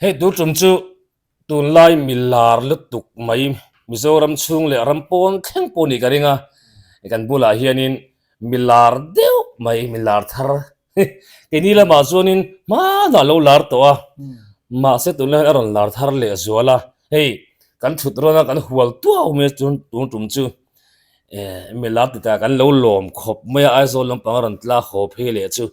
Hei tur tum chu tunlai mi lar lutuk mai Mizoram chhung leh ram pawn thleng pawh nih ka ring a, kan bulah hianin mi lar deuh mai mi lar thar keini lamah chuanin hmanah a lo lar tawh a, mahse tunlai hian a rawn lar thar leh zual a, hei kan thut rawn a kan hual tuau mai a chuan tun tum chu eh mi lar ti ta kan lo lawm khawp mai a Aizawl lampang a rawn tla haw phei leh chu.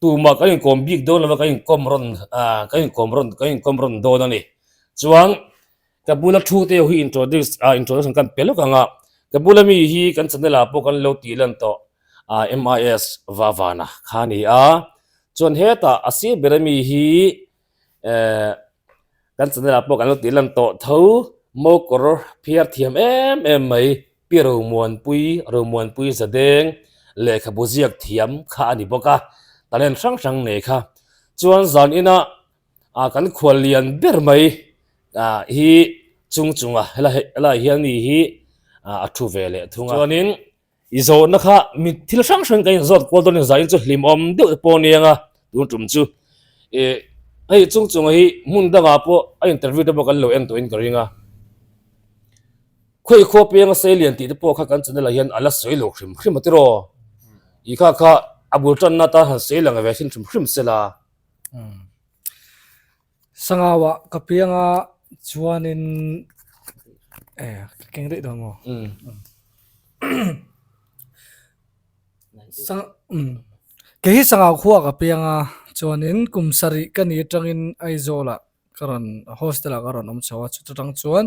Tumah kan inkawm bik dawn lova kan inkawm rawn ah kan inkawm rawn kan inkawm rawn dawn a ni. Chuan ka bula thu te hi introduce ah introduction kan pe lawk ang a, ka bula mi hi kan channel ah pawh kan lo tih lan tawh ah MIS Vavana kha a ni a. Chuan hetah a sir ber ami hi eh kan channel ah pawh kan lo tih lan tawh tho mokawr phiar thiam em em mai Pi Romuanpui, Romuanpui Zadeng lehkhabu ziak thiam kha a ni bawk a, talent hrang hrang nei kha. Chuan zan ina ah kan khual lian ber mai ah hi chung chunga helai helai hian mi hi ah a thu ve leh thung a. Chuanin i zawhna kha mi thil hrang hrang kan inzawt kual dawn in zan in chu hlimawm deuh te pawh a nia nga tun tum chu ih hei chung chunga hi hmun dangah pawh a interview te pawh kan lo en tawhin ka ring a. Khawi khaw pianga sei lian tih te pawh kha kan channel ah hian a la sawi lo hrim hrim a tiraw? I kha kha a bul tanna atan han sawi lang ve thin hrim hrim sela. Sangauah ka pianga chuanin eh ka keng daih dawn maw? Sang kei hi Sangau khuaah ka pianga chuanin kum sarih ka ni atangin Aizawlah Ka rawn hostel ah ka rawn awm chho a, chuta tang chuan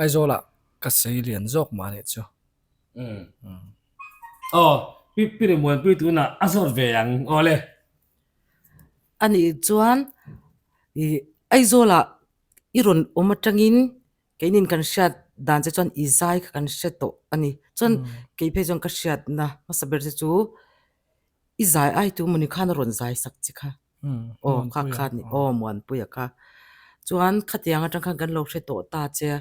Aizawl ah ka sei lian zawk mah anih chu. Umm. Aw, Pi Pi Rimuanpui tunah a zawt ve ang aw le. Anih chuan i Aizawl ah i rawn awm atangin keinin kan hriat dan che chuan i zai kha kan hre tawh a ni. Chuan kei phei chuan ka hriatna hmasa ber che chu i zai ai tu mawni khan a rawn zai sak che kha. Aw kha kha ni aw Muanpuia kha. Chuan khatiang atang khan kan lo hre tawh ta che a,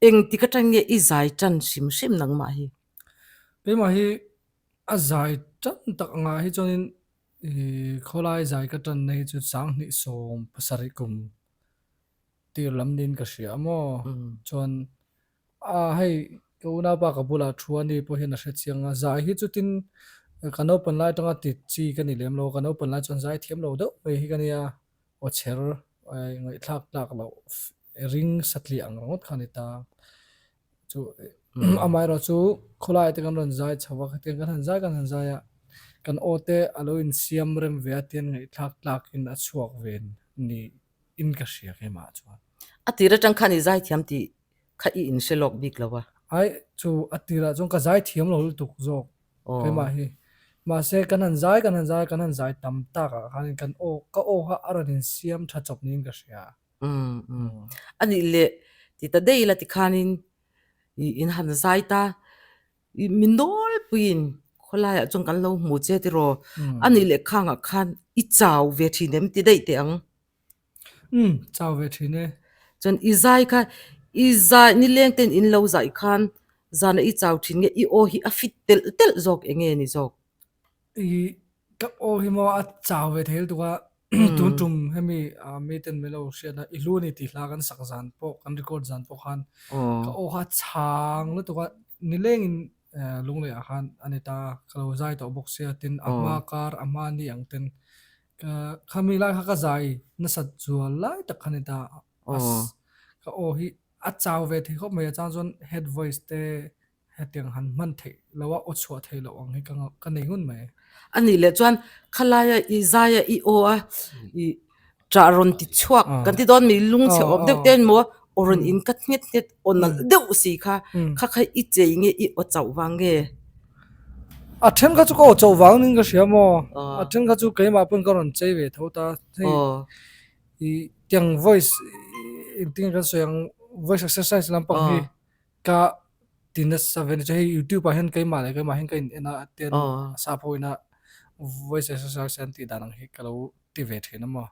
engtik atang nge i zai tan hrim hrim nangmah hi? Keimah hi a zai tan tak angah hi chuanin ih khawlai zai ka tanna hi chu sanghnih 70 kum tir lam niin ka hria a maw? Chuan A hei ka unaupa ka bulah thu a ni pawh hian a hre chiang a, zai hi chutin ka naupan lai atanga ti chi ka ni lem lo, ka naupan lai chuan zai thiam lo deuh mai hi ka nia, aw chher ngaihthlak tlak loh ring satliah ang ringawt kha a ni ta. Chu amaherawh chu khawlai te kan rawn zai chho a, khatiang kan han zai kan han zai a, kan aw te a lo insiam rem ve a tian ngaihthlak tlakin a chhuak ve ni in ka hria keimah chuan. A tir atang khan i zai thiam tih kha i inhre lawk bik lo a. Ai, chu a tirah chuan ka zai thiam lo lutuk zawk keimah hi. Mahse kan han zai kan han zai kan han zai tam tak ah khanin kan aw ka aw kha a rawn insiam tha chawp niin ka hria. Umm umm. A nih leh ti ta daih ila tikhanin i in han zai ta i mi nawlpuiin khawlaiah chuan kan lo hmu che tiraw a nih leh khangah khan i chau ve thin em ti daih teh ang. Umm, chau ve thin e. Chuan i zai kha, i zai nileng ten in lo zai khan zana i chau thin nge i aw hi a fit telh telh zawk eng nge ni zawk? I ka aw hi maw a chau ve thei lutuk a, tun tum hemi mi ten min lo hriat a, i hlu a ni tih hla kan sak zan pawh kan record zan pawh khan ka aw kha a chhang lutuk a, nileng in lunglei ah khan a ni ta, ka lo zai tawh bawk sia tin a hma kar a hma ni ang ten Ka khami lai kha ka zai nasat zual lai tak kha ni ta. Ka aw hi a chau ve thei khawp mai a chang chuan head voice te hetiang han hman theih lo a aw chhuah theih loh ang hi ka ka nei ngun mai. A nih leh chuan khalaia i zaia i aw a i ṭah rawn ti chhuak kan ti dawn mi lungchhe awm deuh te emaw aw rawn in cut nghet nghet aw nalh deuh si kha kha kha i chei nge i aw chauh vang nge? A then kha chu ka aw chauh vang ning ka hria maw? A then kha chu keimah pawn ka rawn chei ve tho ta. Hei i tiang voice engtin nge kan sawi ang voice exercise lampang hi ka ti nasa ve ni chu hei youtube ah hian keimah leh keimah hian ka in en a tian sap ho ina voice exercise an tih dan ang hi ka lo ti ve thin a maw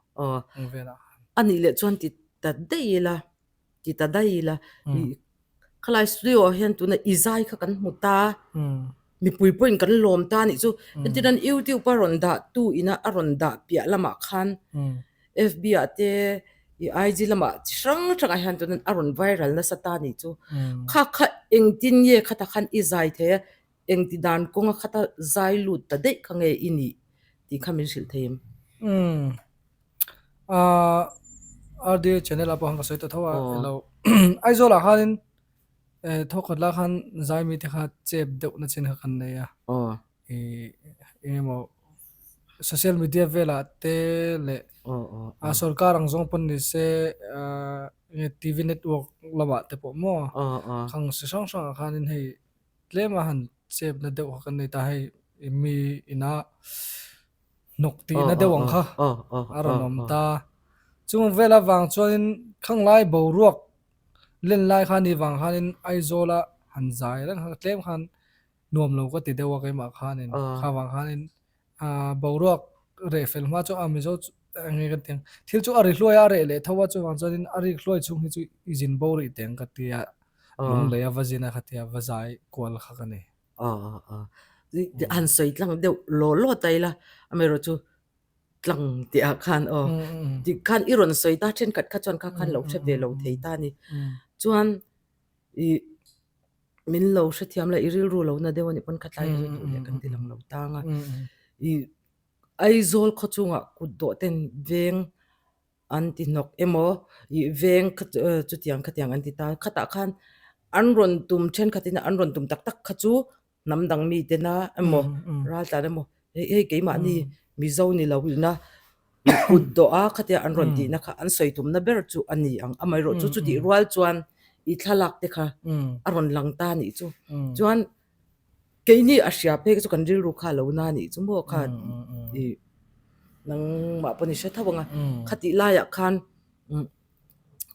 ang velah. A nih leh chuan ti ta daih ila ti ta daih ila i khalai studio ah hian tuna i zai kha kan hmu ta mipui pawhin kan lawm ta anih chu entir nan youtube a rawn dah tu ina a rawn dah piah lamah khan fb ah te. I IG lamah chi hrang hrangah hian chuan a rawn viral nasa ta nih chu. Kha kha engtin nge khatah khan i zai thei a, engti dan kawnga khata zai lut ta daih kha nge i nih tih kha min hrilh thei em? Umm. Ahh RDA channel ah pawh khan ka sawi ta tho a, elo Aizawl ah khanin thawkhat lai khan zai mite kha chep deuh na chin kha kan nei a. Ih eng emaw social media velah te leh a sorkar ang zawng pawn ni se ahh enge TV network lamah te pawh maw khang si hrang hrangah khanin hei tlem a han chep na deuh kha kan nei ta hei mi ina hnawk tihna deuh ang kha a rawn awm ta. Chung vel avang chuanin khang lai boruak len lai kha ni vang khanin Aizawla han zai reng kha tlem khan nuam lo ka ti deuh a keimah khanin kha vang khanin ah boruak reh fel hma chu a Mizo chu eng nge ka ti ang thil chu a ri hluai a a reh leh tho a chuvang chuanin a rik hluai chhung hi chu i zin bo rih teng ka ti a lunglei a va zin a khatia va zai kual kha ka ni. Han sawi tlang deuh law law ta ila amaherawh chu tlang tih ah khan aw tih khan i rawn sawi ta thenkhat kha chuan kha khan lo hre ve lo thei ta a ni chuan ih min lo hrethiam la i rilru lo na deuh a nih pawn kha tlai kha chu duh leh kan ti lang lo tang a ih Aizawl khaw chungah kut dawh ten veng an ti hnawk emaw ih veng kha chutiang khatiang an ti ta khatah khan an rawn tum thenkhatin an rawn tum tak tak kha chu hnam dang mi tena emaw raltlan emaw hei hei keimahni Mizo ni lo ina kut dawh a khatia an rawn tihna kha an sawi tumna ber chu a ni ang amaherawh chu chutih rual chuan i thlalak te kha a rawn lang ta anih chu chuan keini a hria phei chu kan rilru kha a lo na anih chu maw kha ih nangmah pawh ni hre tho ang a khatih laiah khan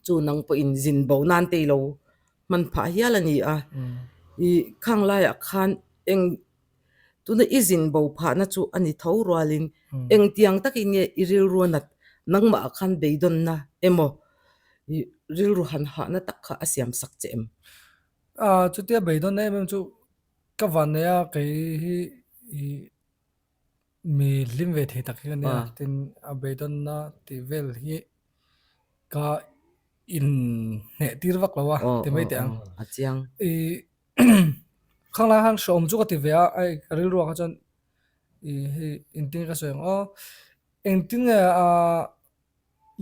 chu nang pawhin zin bo nan te i lo hman phah hial a ni a ih khang laiah khan eng tuna i zin bo phahna chu a ni tho rualin engtiang takin nge i rilru a nat nangmah ah khan beidawnna emaw ih rilru han hahna tak kha a siam sak che em? Ah chutia beidawnna em em chu ka van nei a kei hi ih mi hlim ve thei tak hi ka nia tin a beidawnna tih vel hi ka in hneh tir vak lo a ti mai teh ang. A chiang. Ih Khang lai khan hreawm chu ka ti ve a, hei ka rilru ah kha chuan ih hei engtin nge ka sawi ang aw, engtin nge ah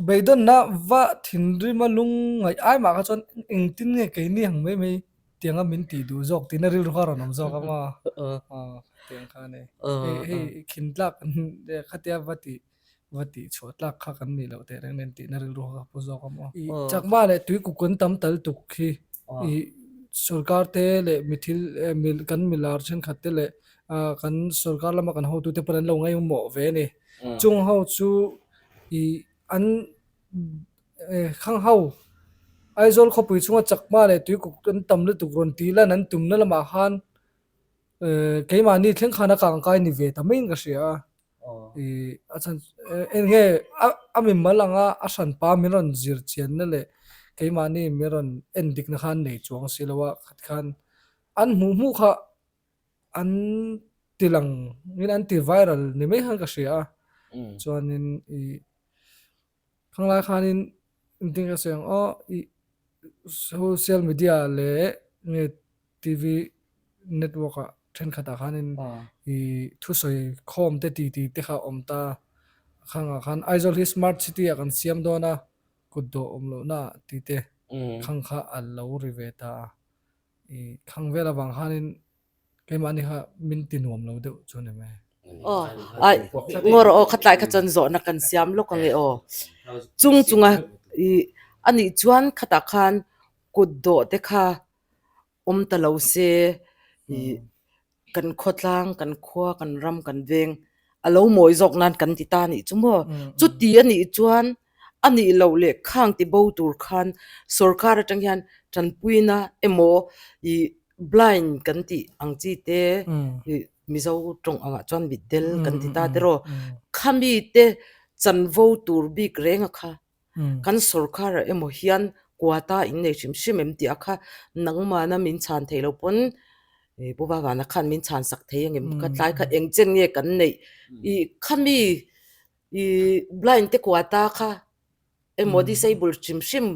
beidawnna va thinrim a lung ngaih ai mah kha chuan engtin nge keini ang mai mai tianga min tih duh zawk tihna rilru kha a rawn awm zawk a maw aw tiang kha a ni. Hei hei khin tlak khatia va tih Va tih chhuah tlak kha kan nih loh teh reng nen tihna rilru kha ka pu zawk a maw. Chakma leh tuikuk an tam tal tuk hi ih sorkar te leh mi thil kan milar thenkhat te leh kan sorkar lama kan hotute pawn an lo ngaihmawh ve a ni. Chung ho chu ih an khang ho Aizawl khawpui chhunga chakma leh tuikuk an tam lutuk rawn tih lan an tumna lamah khan keimahni thleng khan a kangkai ni ve ta maiin ka hria a. Ih a chhan eng nge a mi mal anga a hran pa min rawn zir chianna leh keimahni min rawn en dikna kha an nei chuang si lo a khat khan an hmuh hmuh kha an ti lang in an ti viral ni mai khan ka hria a chuanin ih khanglai khanin engtin ka sawi ang aw ih social media leh nge TV network ah thenkhat ah khanin ih thusawi khawm te ti ti te kha a awm ta khang ah khan Aizawl hi smart city ah kan siam dawn a kut dawh awm loh na ah tih te khang kha a lo ri ve ta a ih khang vel avang khanin Keimahni kha min ti nuam lo deuh chu ni mai. Aw, ai, ngaw rawh aw, khatlai kha chuan zawhna kan siam lawk ange aw. Chung chunga i anih chuan khatah khan kut dawh te kha awm ta lo se i kan khawtlang, kan khua, kan ram, kan veng a lo mawi zawk nan kan ti ta anih chu maw. Chuti anih chuan a nih loh leh khang ti bo tur khan sorkar atang hian tanpuina emaw i blind kan tih ang chi te ih Mizo tawng angah chuan mitdel kan ti ta te rawh khami te chanvo tur bik reng a kha kan sorkar ah emaw hian quota in nei hrim hrim em tih a kha nangmahna min chhan theih loh pawn ih Pu Vavana khan min chhan sak thei ang em ka tlai kha eng chen nge kan neih ih khami ih blind te quota kha. Emaw disable hrim hrim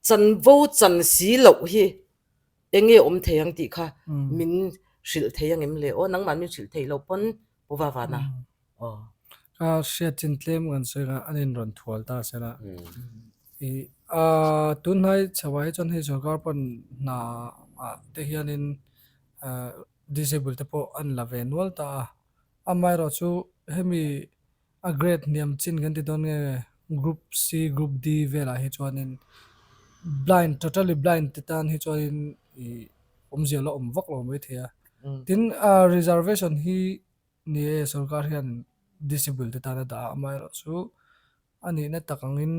chanvo chan si loh hi eng nge awm thei ang tih kha min hrilh thei ang em le aw nangmah min hrilh theih loh pawn Pu Vavana aw. Ka hriat chin tlem kan sawi kha an inrawn thual ta se la. I a tunhnai chhoah hi chuan hei sorkar pawn hna ah te hianin disable te pawh an la ve nual ta a. Amaherawh chu hemi A grade hniam chin kan ti dawn nge group C group D velah hi chuanin blind totally blind te tan hi chuanin ih awmzia la awm vak lo mai thei a. Tin ah reservation hi ni e sorkar hian disable te tan a dah a amaherawhchu a nihna tak angin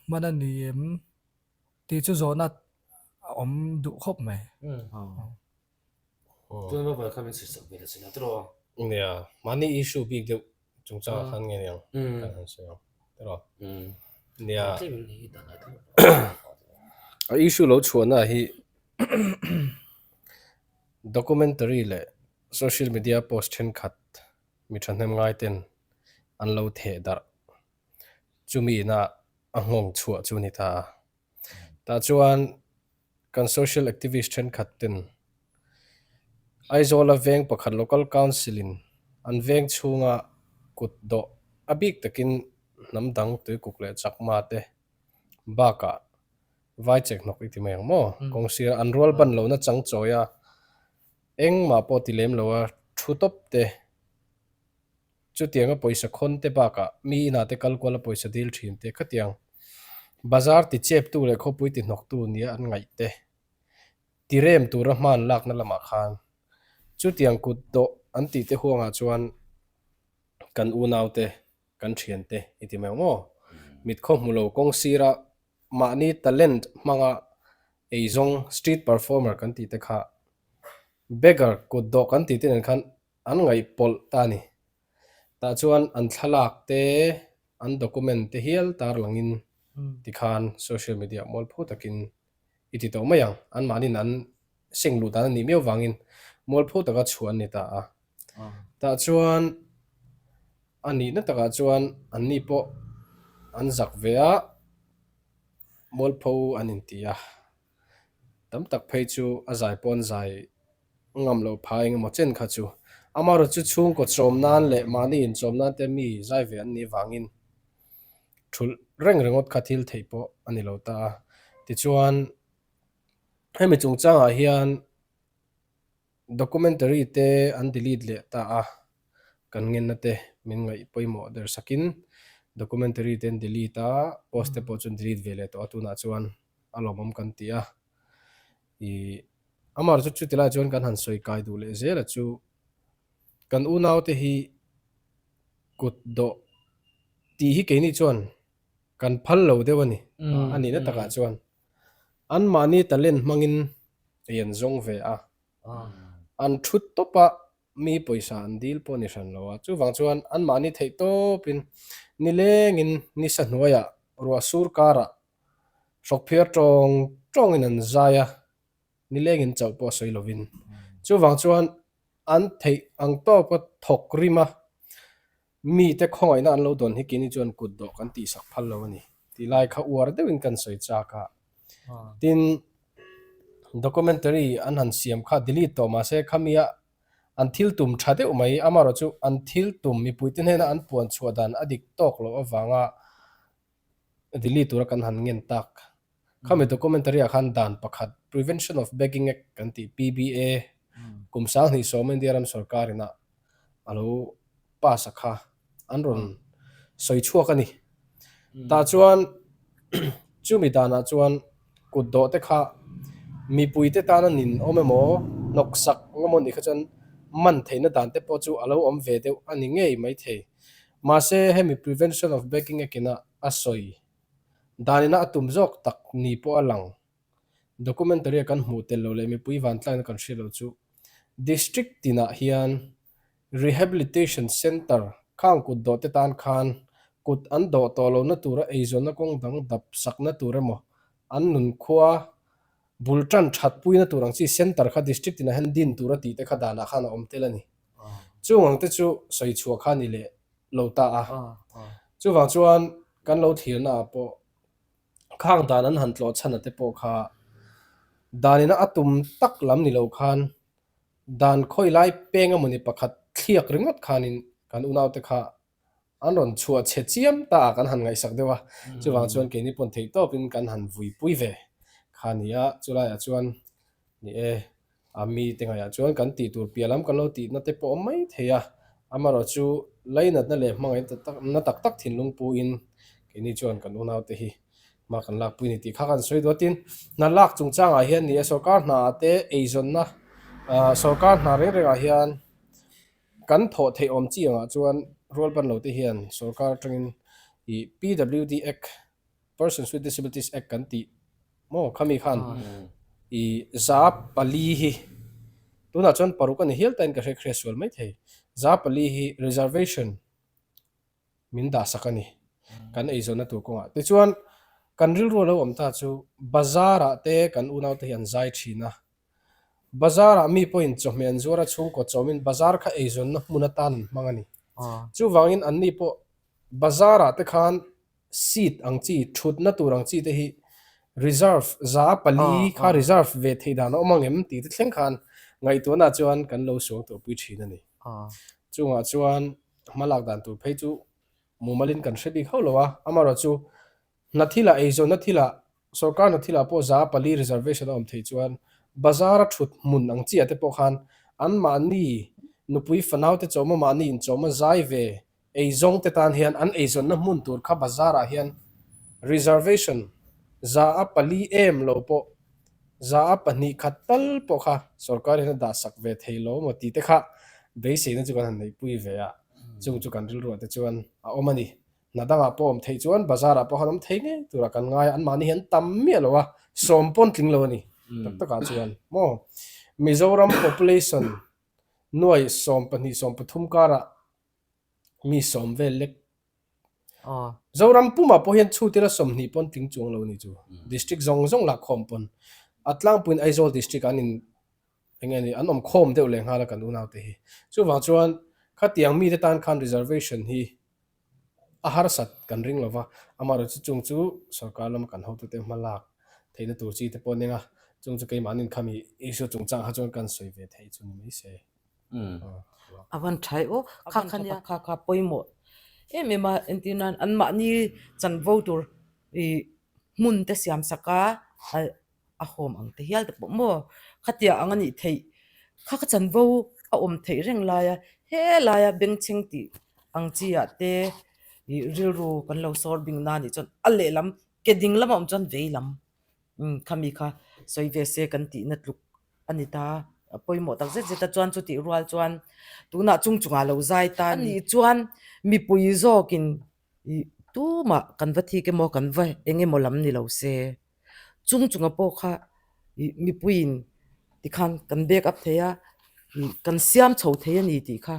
hman a ni em tih chu zawhna a awm duh khawp mai. Chuan va kha min sawi sak ve la chila tiraw? Nia, mahni issue bik deuh chungchangah khan nge niang kan han sawi ang tiraw? Nia, a issue lo chhuahna hi documentary leh social media post thenkhat mi thahnem ngai ten an lo theh darh chumi ina a nghawng chhuah chu a ni ta a. Tah chuan kan social activist thenkhat ten Aizawla veng pakhat local council in an veng chhunga kut dawh a bik takin hnam dang tuikuk leh chakma te bakah vai chek hnawk i ti mai ang maw? Kawng sira an rual ban lohna chang chawi a engmah pawh ti lem lo a thu tawp te Chutianga pawisa khawn te bakah mi inah te kal kuala pawisa dil thin te khatiang bazar ti cheptu leh khawpui ti hnawktu nia an ngaih te ti rem tura hman lakna lamah khan chutiang kut dawh an tih te huangah chuan kan unau te kan thian te i ti mai ang maw? Mit khaw hmu lo kawng sira mahni talent hmanga eizawng street performer kan tih te kha beggar kut dawh kan tih te nen khan An ngaihpawlh ta a ni. Tah chuan an thlalak te, an document te hial tarlangin tikhan social media mualpho takin i ti tawh mai ang. Anmahniin an seng luh dan a nih miau vangin mualpho taka chhuah an ni ta a. Tah chuan a nihna takah chuan anni pawh an zak ve a, mualpho an inti a. Tam tak phei chu a zai pawh an zai ngam loh phah eng emaw chen kha chu. Amaherawhchu chu chhungkaw chawm nan leh mahni inchawm nan te mi zai ve an nih vangin thulh reng ringawt kha thil theih pawh a ni lo ta a. Tichuan hemi chungchangah hian documentary te an delete leh ta a, kan ngenna te min ngaih pawimawh der sakin documentary te an delete a, post te pawh chu an delete ve leh tawh a tunah chuan a lawmawm kan ti a. Ih amah chu chuti lai chuan kan han sawi kai duh leh zel a chu kan unau te hi kut dawh tih hi keini chuan kan phal lo deuh a ni a nihna takah chuan anmahni talent hmangin ei an zawng ve a an thu tawp a mi pawisa an dil pawh a ni hran lo a chuvang chuan anmahni theih tawpin nilengin nisa hnuaiah ruah sur karah Hrawkphiar tawng tawngin an zai a, nilengin chauh pawh a sawi lovin. Chuvang chuan an theih ang tawka thawk rim a, mite khawngaihna an lo dawn hi keini chuan kut dawh kan tihsak phal lo a ni tih lai kha uar deuhin kan sawi chak a. Tin, documentary an han siam kha delete tawh mahse khamia an thil tum tha deuh mai, amaherawhchu an thil tum mipuite hnena an puan chhuah dan a dik tawk loh avanga Delete tura kan han ngen tak. Khami documentary ah khan dan pakhat Prevention of Begging Act kan tih PBA kum 2010 India ram sorkar ina a lo pass a kha an rawn sawi chhuak a ni. Tah chuan chumi danah chuan kut dawh te kha mipui te tana nin awm emaw hnawksak emaw nih kha chuan man theihna dan te pawh chu a lo awm ve deuh a ni ngei maithei. Mahse hemi Prevention of Begging Act ina a sawi danina a tum zawk tak ni pawh a lang. Documentary a kan hmuh tel lo leh mipui vantlaina kan hriat loh chu District tinah hian Rehabilitation Centre khang kut dawh te tan khan kut an dawh tawh lohna tura eizawnna kawng dang dap sakna tur emaw an nunkhua bul tan that puina tur ang chi Centre kha District tinah hian din tura tih te kha danah khan a awm tel a ni. Chung ang te chu sawi chhuah kha ni leh lo ta a. Chuvang chuan. kan lo thlirna ah pawh khang dan an han tlawh chhan a te pawh kha danina a tum tak lam ni lo khan dan khawi lai peng emawni pakhat thliak ringawt khanin kan unaute kha an rawn chhuah chhe chiam ta a kan han ngaihsak deuh a, chuvang chuan keini pawn theih tawpin kan han vuipui ve kha ni a, chulaiah chuan ni e a mite ngaihah chuan kan tih tur piah lam kan lo tihna te pawh a awm mai thei a, amaherawh chu lainatna leh hmangaihna tak na tak tak thinlung puin keini chuan kan unaute hi hma kan lakpui ni tih kha kan sawi duh a, tin hna lak chungchangah hian ni e sorkar hna ah te eizawnna ah sorkar hna reng rengah hian Kan thawh theih awm chi angah chuan rualban lo te hian sorkar atangin ih PWD Act, Persons with Disabilities Act kan tih maw khami khan ih 4% hi tunah chuan paruk a ni hial tain ka hre hre sual mai thei. 4% hi reservation min dah sak a ni kan eizawnna tur kawngah. Tichuan kan rilru a lo awm ta chu bazar ah te kan unau te hi an zai thin a, Bazar-ah mi pawhin chawhmeh an zuar a, chhungkaw chawmin bazar kha eizawnna hmun atan an hmang a ni. Chuvangin anni pawh bazar-ah te khan seat ang chi, thutna tur ang chi te hi reserve 4% kha reserve ve theih dan a awm ang em tih te thleng khan ngaihtuahna chuan kan lo suang tawhpui thin a ni. Chungah chuan hmalak dan tur phei chu mumalin kan hre bik hauh lo a, amaherawhchu Hna thilah eizawnna thilah, sorkar hna thilah pawh 4% reservation a awm theih chuan bazar a thut hmun ang chiah te pawh khan anmahni nupui fanau te chawma mahni inchawma zai ve eizawng te tan hian an eizawnna hmun tur kha bazar ah hian reservation 4% em lo pawh 2% khat tal pawh kha sorkar hian a dah sak ve thei lo maw tih te kha beiseina chu kan han neihpui ve a, chung chu kan rilruah te chuan a awm a ni. Hna dangah pawh awm theih chuan bazar ah pawh khan awm thei ngei turah kan ngai a, anmahni hi an tam miah lo a, sawm pawn tling lo a ni tak takah chuan maw. Mizoram population nuai 12 13 karah mi sawm vel lek Zoram pumah pawh hian chhutira 20 pawn tling chuang lo a ni chu. District zawng zawng lakkhawm pawn a tlangpuiin Aizawl district ah an in eng nge ni an awm khawm deuh leh nghal a kan unaute hi. Chuvang chuan khatiang mite tan khan reservation hi A harsat kan ring lova, amaherawh chu chung chu sorkar lama kan hotute hma lak theihna tur chi te pawh a ning a, chung chu keimahnin khami issue chungchang kha chuan kan sawi ve theih chu ni mai se. A van tha e aw, kha kha nia kha kha pawimawh em em a, entir nan anmahni chanvo tur ih hmun te siam sak a. a hawm ang te hial te pawh maw khatia ang a nih theih kha ka chanvo a awm theih reng lai a helai a bengchheng tih ang chi ah te ih rilru kan lo sawr bing na nih chuan a lehlam ke ding lama awm chuan vei lam umm khami kha sawi ve se kan tih na tluk a ni ta a pawimawh tak zet zet a chuan chutih rual chuan tunah chung chungah lo zai ta a nih chuan mipui zawkin ih tumah kan va thik emaw kan va eng emaw lam ni lo se. Chung chunga pawh kha ih mipuiin tikhan kan back up thei a ih kan siam chho thei a ni tih kha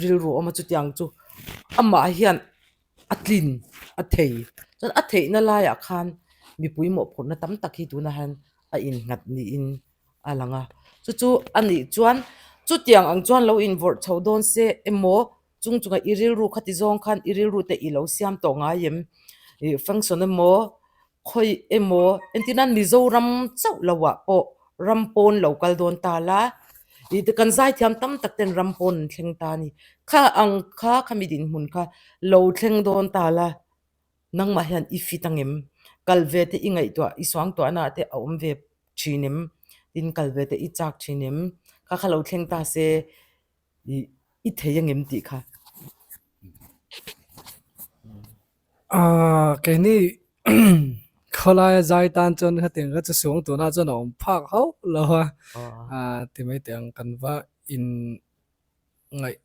rilru a awm a chutiang chu amah hian a tlin a thei chuan a theihna laiah khan mipui mawhphurhna tam tak hi tunah hian a innghat niin a lang a chu chu a nih chuan chutiang ang chuan lo invawrh chho dawn se emaw chung chunga i rilru khati zawng khan i rilru te i lo siam tawh ngai em ih function emaw. Khawi emaw entir nan Mizoram chauh lo ah pawh ram pawn lo kal dawn ta la ih te kan zaithiam tam tak ten ram pawn an thleng ta a ni kha ang kha khami dinhmun kha lo thleng dawn ta la nangmah hian i fit ang em kal ve te i ngaihtuah i suangtuah na ah te a awm ve thin em tin kal ve te i chak thin em kha kha lo thleng ta se ih i thei ang em tih kha. Aaa keini khawlaia zai tan chuan hetiang kha chu suang tuna chuan a awm phak hauh lo a, aaa ti mai teh ang kan va in ngaih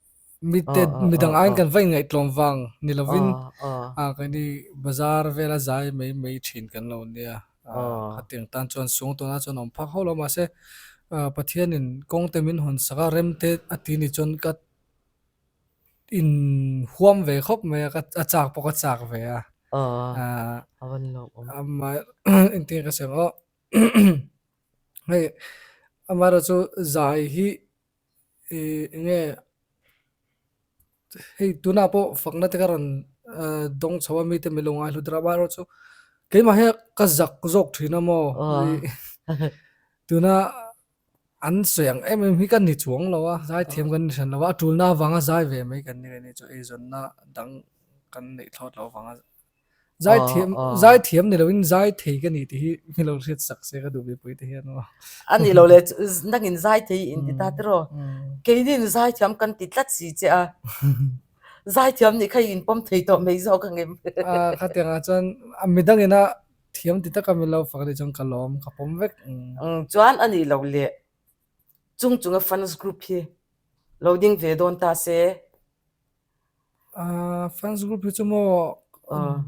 mite midang aiin kan va inngaihtlawm vang ni lovin aaa keini bazar vela zai mai mai thin kan lo nia, aaa hetiang tan chuan suang tuna chuan a awm phak hauh lo mahse aaa Pathianin kawng te min hawn sak a rem te a ti ni chuan ka in huam ve khawp mai a ka a chak pawh ka chak ve a engtin ka sawi ang hei amaherawh chu zai hi ih eng nge hei tunah pawh fakna te ka rawn. dawng chho a mite min lo ngaihlu der a, amaherawhchu keimah hian ka zak zawk thin a maw tuna an sawi ang em em hi ka ni chuang lo a, zaithiam kan ni hran lo a, a tulna avanga zai ve mai kan ni a nih chu eizawnna dang kan neih thlawt loh avanga Zaithiam zaithiam ni loin zai thei ka ni tih hi mi lo hriat sak se ka duh mipui te hian aw. A ni lo le nangin zai thei in ti ta tiraw. Keinin zaithiam kan ti tlat si che a. Zaithiam nih kha i inpawm thei tawh mai zawk ang em. A khatiang ah chuan midang ina thiam ti taka min lo fak anih chuan ka lawm ka pawm vek. Chuan a ni lo le chung chunga fans group hi lo ding ve dawn ta se. Ahh fans group hi chu maw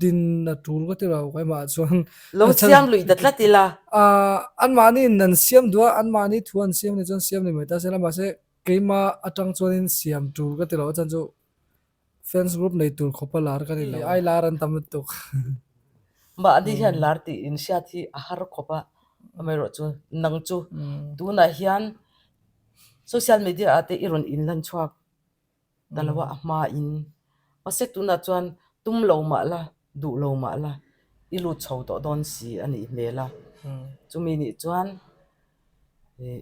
din a tul ka ti lo keimah chuan Lo siam lui ta tlat ila. Ahh anmahni in an siam duh a anmahni thu an siam ni chuan siam ni mai ta se la mahse keimah atang chuanin siam tul ka ti lo a chuan chu fans group nei tur khawpa lar ka ni lo ai lar an tam lutuk. Mahni hian lar tih in hriat hi a har khawp a amaherawh chu nang chu tunah hian social media ah te i rawn inlan chhuak. ta lo a, a hma in mahse tunah chuan tum lo mah la duh lo mah la i lut chho tawh dawn si a nih hmel a chumi nih chuan ih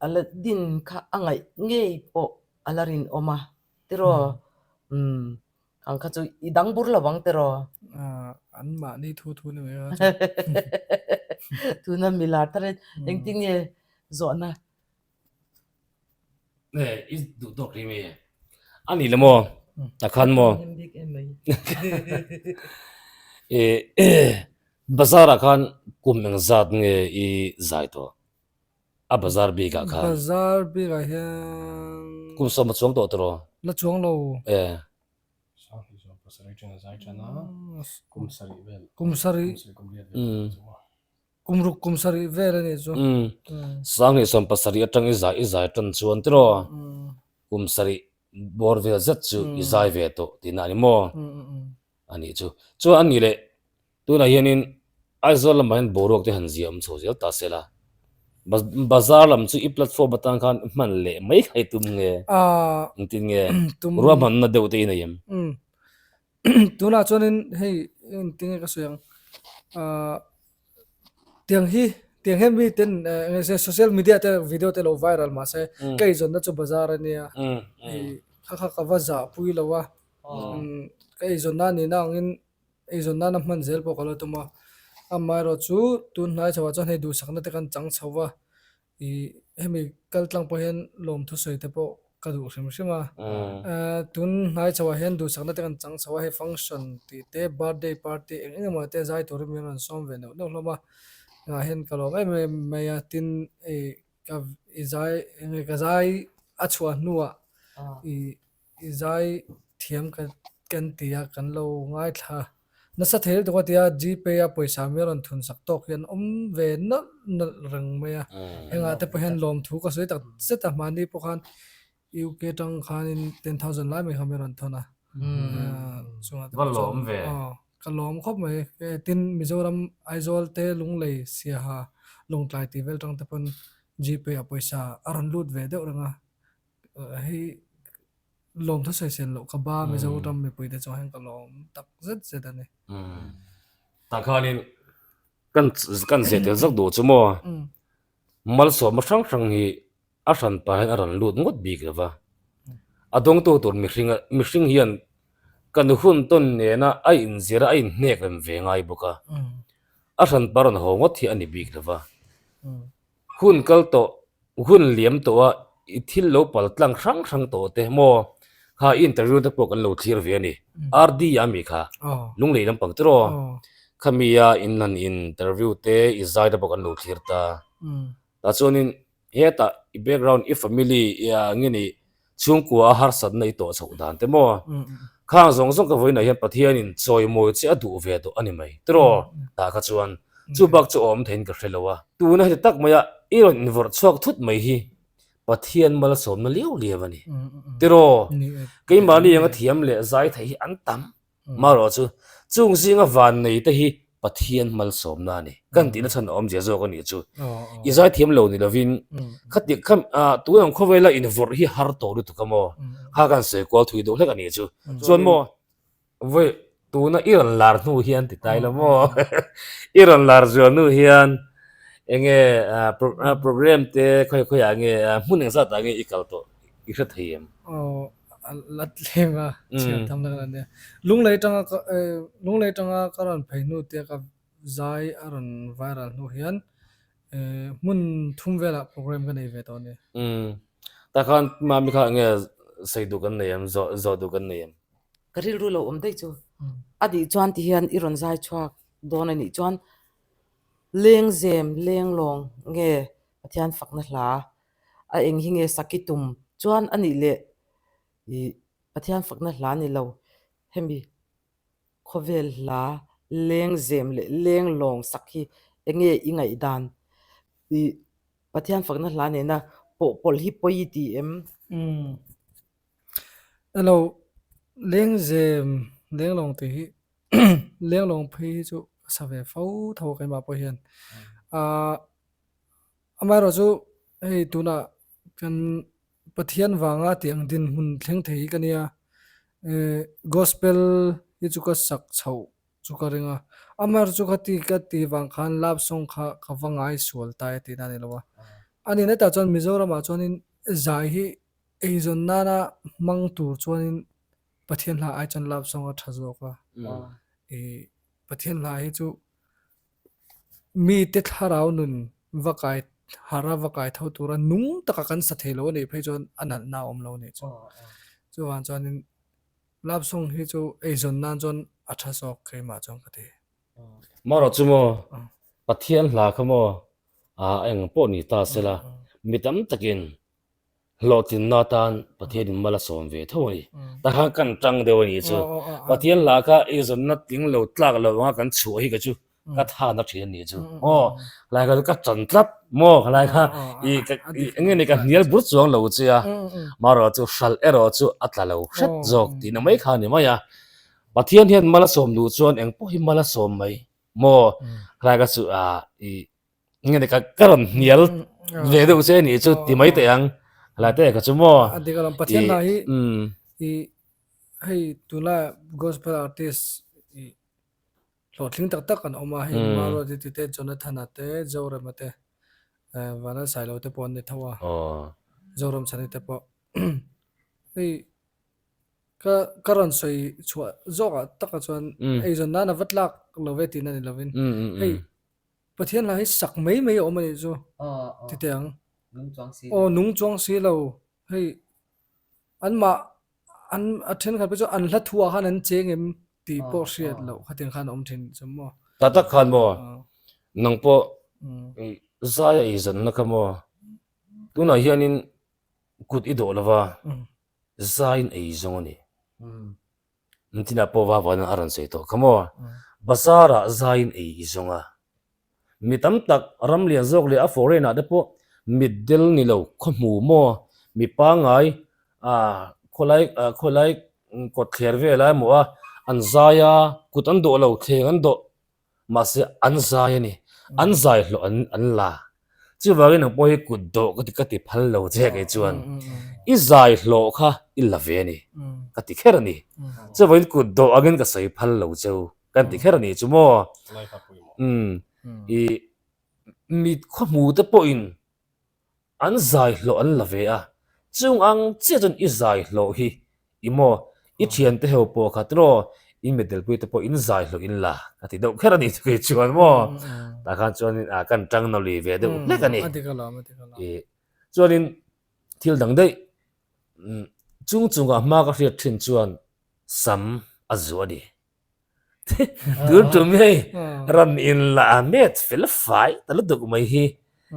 a la din kha a ngaih ngei pawh a la rinawm a tiraw umm ang kha chu i dang bur lo ang tiraw. An mahni thu thu ni mai a tuna milar thar in engtin nge zawhna. Nge i duh tawk ri mi? A ni le maw? Ta khan maw? Bazar ah khan kum engzat nge i zai tawh? A bazar bik ah khan. Bazar bik ah hian. Kum sawm a chuang tawh tawh raw? La chuang lo. E. Kum sarih. Kum ruk kum sarih vel a nih chu. Sanghnih 70 atang i zai i zai tan chuan tiraw kum sarih bawr vel zet chu i zai ve tawh tihna a ni maw? A nih chu. Chuan a nih leh tunah hianin Aizawl lamah hian boruak te han zia awm chho zel ta se la. Bazar lam chu i platform atan khan i hman leh mai kha i tum nge? Engtin nge? Ruahmanna deuh te i nei em? Tunah chuanin hei engtin nge ka sawi ang ahh tiang hi tiang hian mi ten eng nge social media te video te lo viral mahse ka eizawnna chu bazar a nia ih kha kha ka va zah pui lo a ka eizawnna a nihna angin eizawn nana hman zel pawh ka la tum a amaherawhchu tun hnai chhoah chuan hei duhsakna te kan chang chho va. Ih hemi kal tlang pawh hian lawmthu sawi te pawh ka duh hrim hrim a. Tun hnai chho ah hian duhsakna te kan chang chho a, hei function tih te birthday party eng eng emaw te zai turin min rawn sawm ve neuh neuh hlawm a. Engah hian ka lawm em em mai a, tin hei ka i zai eng nge ka zai a chhuah hnuah ih i zai thiam ka kan ti a kan lo ngaithla nasa thei lutuk a tia Gpay a pawisa mi a rawn thun sak tawk hian awm ve nawlh nawlh reng mai a hengah te pawh hian lawmthu ka sawi tak zet a mahni pawh khan UK tang khanin 10000 lai mai kha mi a rawn thawn a chungah te pawh chuan ka lawm khawp mai tin Mizoram Aizawl te Lunglei Siaha Lawngtlai tih vel tang te pawn Gpay a pawisa a rawn lut ve deuh reng a. Hei lawmthu sawisel loh ka ba Mizoram mipui te chuan hian ka lawm tak zet zet a ni. Tah khanin kan kan zeh tel zawk duh chu maw malsawmna hrang hrang hi a hran pah hian a rawn lut ngawt bik lo va, a dawngtu tur mihring mihring hian kan hun tawn nena a inzir a a inhnek rem ve ngai bawk a, a hran pah rawn haw ngawt hi a ni bik lo va. Hun kal tawh, hun liam tawh a, i thil lo pal tlang hrang hrang tawh te maw? Kha i interview te pawh kan lo thlir ve a ni. RD a mi kha, Lunglei lampang te raw? Khami a in han interview te, i zai te pawh kan lo thlir ta. Tah chuanin hetah i background, i family nge ni chhungkua a harsatna i tawh chhoh dan te maw? Khang zawng zawng ka vawiinah hian Pathianin chawimawi che a duh ve tawh a ni mai tiraw? Tah kha chuan chu bak chu a awm theiin ka hre lo a. Tuna heti tak maia i rawn invawrh chhuak thut mai hi Pathian malsawmna liau liau a ni tiraw? Keimahni anga thiam leh zai theih hi an tam. Marawh chu, chung zinga van nei te hi Pathian malsawmna a ni. Kan tihna chhan a awmzia zawk a nih chu. I zaithiam lo ni lovin, khati kha tun ang khawvela invawrh hi har tawh lutuk a maw? Kha kan sawi kual thui deuh hlek a nih chu. Chuan maw? Vawi tuna i rawn lar hnu hian ti tai lo maw? I rawn lar zual hnu hian enge program te khawi khawi ah nge hmun eng zat ah nge i kal tawh i hre thei em? Aw a la tlem a chhiar tham na kan nia. Lunglei atanga ka lunglei atanga ka rawn phei hnu te ka zai a rawn viral hnu hian hmun thum velah program ka nei ve tawh a ni. Umm tah khan mami kha enge sawi duh kan nei em zawh zawh duh kan nei em? Ka rilru lo awm daih chu a nih chuan ti hian i rawn zai chhuak dawn a nih chuan lengzem lenglawng nge Pathian fakna hla a eng hi nge sak i tum chuan a nih leh ih Pathian fakna hla ni lo hemi Khawvel hla lengzem leh lenglawng sak hi enge i ngaihdan tih Pathian fakna hla nena pawhpawlh hi pawi i ti em? Umm. Hello, lengzem lenglawng tih hi lenglawng phei hi chu ka sa ve fo tho a keimah pawh hian. Ahh amaherawh chu hei tunah kan Pathian vanga tih ang dinhmun thleng thei hi ka nia. Eh gospel hi chu ka sak chhoh chu ka ring a. Amaherawhchu chu khati ka tih vang khan love song kha ka va ngai sual tai a tihna a ni lo a. A nih hetah chuan Mizoramah chuanin zai hi eizawn nana hmang tur chuanin Pathian hla ai chuan love song a tha zawk a. Ih Pathian hla hi chu Mite thlarau nun va kai harh a, va kai tho tura nung taka kan sa thei lo a nih phei chuan a nalhna a awm lo a nih chu. Chuvang chuanin love song hi chu eizawn nan chuan a tha zawk keimah chuan ka ti. Marawh chu maw Pathian hla kha maw a eng pawh ni ta sela mi tam takin Hlawhtlinna atan Pathianin mal a sawm ve tho a ni. Tah khan kan tang deuh a nih chu. Pathian lah kha eizawnna tling lo tlak lo anga kan chhuah hi ka chu ka than a thin a nih chu. Aw helai kha chu ka tan tlat maw helai kha i eng nge ni ka hnial bur chuang lo che a. Marawh chu hralh erawh chu a tla lo hret zawk tihna mai kha a ni mai a. Pathian hian mal a sawm duh chuan eng pawh hi mal a sawm mai maw helai kha chu i nge ni ka ka rawn hnial ve deuh che nih chu ti mai teh ang helai te ka chu maw A dik alawm Pathian hna hi i hei tunlai gospel artist i hlawhtling tak tak an awm a hei Maruati te te Jonathan-a te Zorema te Vanlalsailo te pawh an ni tho a Zoramchhani te pawh hei ka ka rawn sawi chhuah zawkah takah chuan eizawn nan a va tlak lo ve tihna ni lovin hei Pathian hla hi sak mai mai a awm a nih chu ti teh ang. Aw nung chuang si lo hei anmah an a thenkhat pawh chu an hla thuah khan an cheng em tih pawh hriat loh khatiang khan a awm thin chu maw. Tak tak khan maw nang pawh zai a eizawnna kha maw tunah hianin kut i dawh lova zaiin ei zawng a ni. Engtinah pawh va vawiin a rawn sawi tawh kha maw? Bazar ah zaiin ei i zawng a. Mi tam tak ram lian zawk leh a foreign ah te pawh mitdel ni lo khaw hmu maw? Mi pangngai ah khawlai ah khawlai kawt thler vel a emaw a an zai a kut an dawh lo thleng an dawh Mahse an zai a ni. An zai hlawh an an la. Chuvangin nang pawh hi kut dawh ka ti ka ti phal lo che kei chuan i zai hlawh kha i la ve a ni ka ti kher a ni. Chuvangin kut dawh angin ka sawi phal lo cheu kan ti kher a ni chu maw. Umm i mi khawhmu te pawhin An zai hlawh an la ve a, chung ang chiah chuan i zai hlawh hi i maw, i thiante ho pawh kha tiraw, in mitdelpui te pawh in zai hlawh in la ka ti deuh kher a ni chu kei chuan maw, tah khan chuanin ah kan tang nawli ve deuh hlek a ni. Ih chuanin thil dang daih chung chungah hma ka hriat thin chuan sam a zuah a ni. Tun tum hi hei ran in la a met fel fai ta lutuk mai hi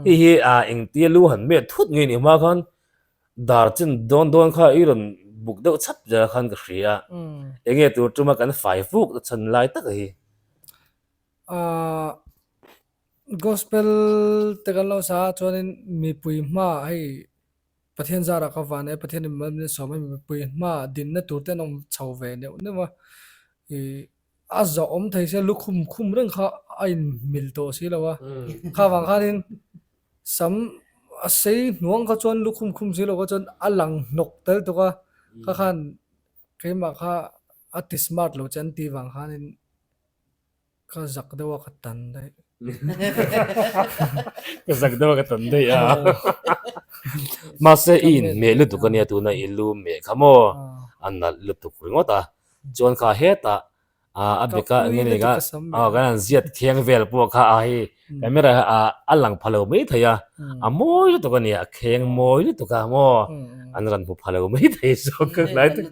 hei hi a engtia lu han met thut nge ni hma khan dar chin dawn dawn kha i rawn buk deuh chhap zel khan ka hria enge tur tuma kan fai fuk na chhan lai tak hi. Ahh gospel te kan lo sa a chuanin mipui hmaah hei Pathian zarah ka van e, Pathian in mal min sawm a, mipui hmaah dinna tur te an awm chho ve neuh neuh a, ih a zawh awm thei sia lukhum khum reng kha a inmil tawh si lo a, kha vang khanin sam a sei hnuang kha chuan lukhum khum si lo kha chuan a lang hnawk tel tuk a, kha khan keimah kha. a ti smart lo che an tih vang khanin Ka zak deuh a ka tan daih. Ka zak deuh a ka tan daih a. Mahse i inhmeh lutuk a nia tuna i lu meh kha maw a nalh lutuk ringawt a. Chuan kha hetah a beka eng nge kha kan han ziat kheng vel pawh kha a hei camera a lang pha lo mai thei a. A mawi lutuk a nia a kheng mawi lutuk a maw an rawn hmu pha lo mai thei zawk ka hlai tak.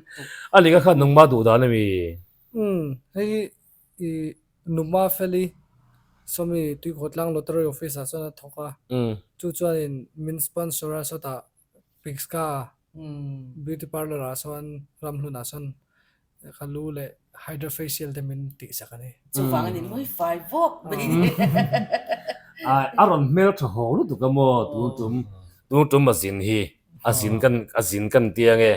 A ni kha kha nungma duh dan a mi? Umm hei I Numa Feli sawmi Tuikhawtlang Lottery Office ah chuan a thawk a, chu chuanin min sponsor a sawtah Pixka Beauty Parlour ah sawn Ramhlun ah sawn ka lu leh Hydra Facial te min tihsak a ni. Chuvang a ni mawi fai vawk mai ni. A rawn hmel tha haw lutuk a maw tun tum tun tum a zin hi a zin kan a zin kan tia nge